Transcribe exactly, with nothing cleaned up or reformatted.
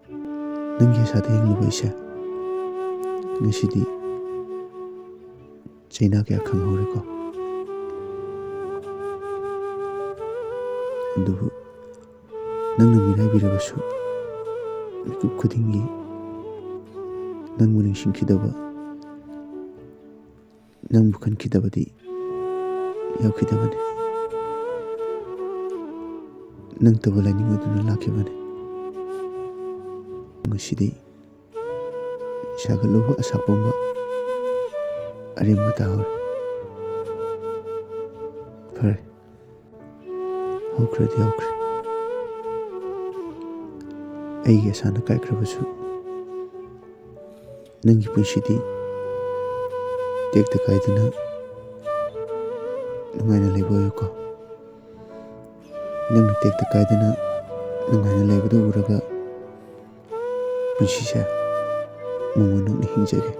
ꯅꯪꯒꯤ ꯑꯁꯥꯗ ꯍꯤꯡꯂꯨꯕ ꯑꯩꯁꯦ ꯉꯁꯤꯗꯤ ꯆꯩꯅꯥ ꯀꯌꯥ ꯈꯪꯍꯧꯔꯦꯀꯣ꯫ ꯑꯗꯨꯕꯨ ꯅꯪꯅ ꯃꯤꯔꯥꯏꯕꯤꯔꯕꯁꯨ, ꯃꯤꯀꯨꯞ ꯈꯨꯗꯤꯡꯒꯤ ꯅꯪꯕꯨ ꯅꯤꯡꯁꯤꯡꯈꯤꯗꯕ, ꯅꯪꯕꯨ ꯈꯟꯈꯤꯗꯕꯗꯤ ꯌꯥꯎꯈꯤꯗꯕꯅꯤ꯫ ꯅꯪꯇꯕꯨ ꯂꯩꯅꯤꯡꯕꯗꯨꯅ ꯂꯥꯛꯈꯤꯕꯅꯤ꯫ ꯉꯁꯤꯗꯤ ꯁꯥꯒꯠꯂꯨꯕ ꯑꯁꯥ ꯄꯨꯝꯕ ꯑꯔꯦꯝꯕ ꯇꯥꯍꯧꯔꯦ꯫ ꯐꯔꯦ, ꯍꯧꯈ꯭ꯔꯗꯤ ꯍꯧꯈ꯭ꯔꯦ꯫ ꯑꯩꯒꯤ ꯑꯁꯥꯅ ꯀꯥꯏꯈ꯭ꯔꯕꯁꯨ, ꯅꯪꯒꯤ ꯄꯨꯟꯁꯤꯗꯤ ꯇꯦꯛꯇ ꯀꯥꯏꯗꯅ ꯅꯨꯡꯉꯥꯏꯅ ꯂꯩꯕ ꯑꯣꯏꯌꯨꯀꯣ꯫ ꯅꯪꯅ ꯇꯦꯛꯇ ꯀꯥꯏꯗꯅ ꯅꯨꯡꯉꯥꯏꯅ ꯂꯩꯕꯗꯨ ꯎꯔꯒ ꯄꯨꯟꯁꯤꯁꯦ ꯃꯣꯃꯣꯟ ꯅꯣꯛꯅ ꯍꯤꯡꯖꯒꯦ꯫